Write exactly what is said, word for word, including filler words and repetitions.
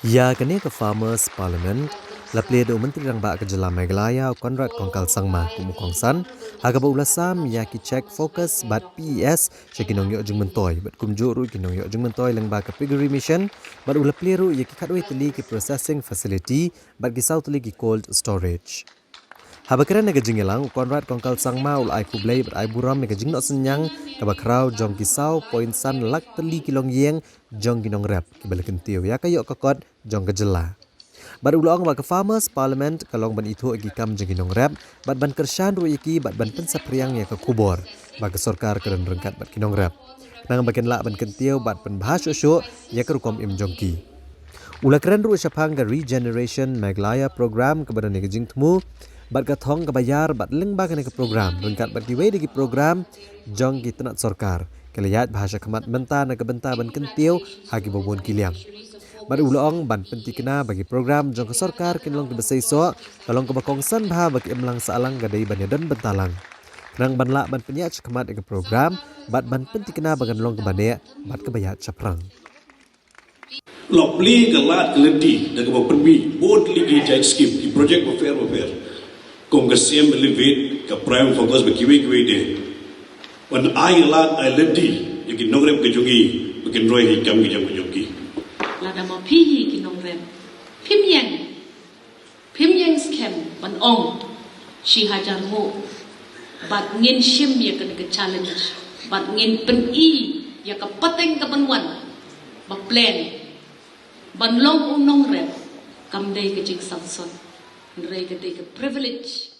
Ïa kane ka Farmers Parliament la plie da u Myntri Rangbah ka jylla Meghalaya, u Conrad Kongkal Sangma, kum u kongsan ha kaba u la sam ïa ki check focus bad P E S sha ki nongïoh jingmyntoi bad kumjuh ruh ki nongïoh jingmyntoi lyngba ka Piggery Mission, bad u la plie ruh ïa ki khatwei tylli ki processing facility bad ki saw tylli ki cold storage. Haba kren ha ka jingïalang, u Conrad Kongkal Sangma u la ai khublei bad ai burom ïa ka jingnoh synñiang kaba khraw jong ki saw point san lak tylli ki longïing jong ki nongrep kiba la kyntiew ïa ka ïoh ka kot jong ka jylla. Bad u la ong ba ka Farmers Parliament ka long ban ithuh ïa ki kam jong ki nongrep bad ban kyrshan ruh ïa ki bad ban pynsaphriang ïa ka khubor ba ka sorkar ka don ryngkat bad ki nongrep, khnang ba kin lah ban kyntiew bad pynbha shuh shuh ïa ka rukom im jong ki. U la kren ruh shaphang ka Regeneration Meghalaya Program kaba don ïa ka jingthmu bad ka thong kaba ïar bad lyngba kane ka program ryngkat bad kiwei de ki program jong ki tnat sorkar, ki la ïaid bha shakhmat mynta na ka bynta ban kyntiew ha kiba bun ki liang. Bad u la ong ban pynthikna ba ki program jong ka sorkar kin long kiba seisoh, ka long kaba kongsan bha ba ka imlang sahlang ka dei ban ïadon bynta lang, khnang ban lah ban pynïaid shakhmat ïa ka program bad ban pynthikna ba kan long kaba neh bad kaba ïaid shaphrang. La plie ka lad ka lynti da kaba pynmih bun tylli ki jait skim, ki project bapher bapher, kum ka Siem Elevate, ka Prime Focus bad kiwei kiwei de, ban ai lad ai lynti ïa ki nongrep ka jong ngi ba kin roi ha ki kam ki jam ka jong ki. Lada ma phi hi ki nongrep, phim ïeng, phim ïeng skhem ban ong shi hajar nguh. Bad ngin shim ïa kane ka challenge bad ngin pyni ïa ka pateng kaban wan ba plain. Ban long u nongrep kam dei ka jingsngewsih, hynrei ka dei ka privilege.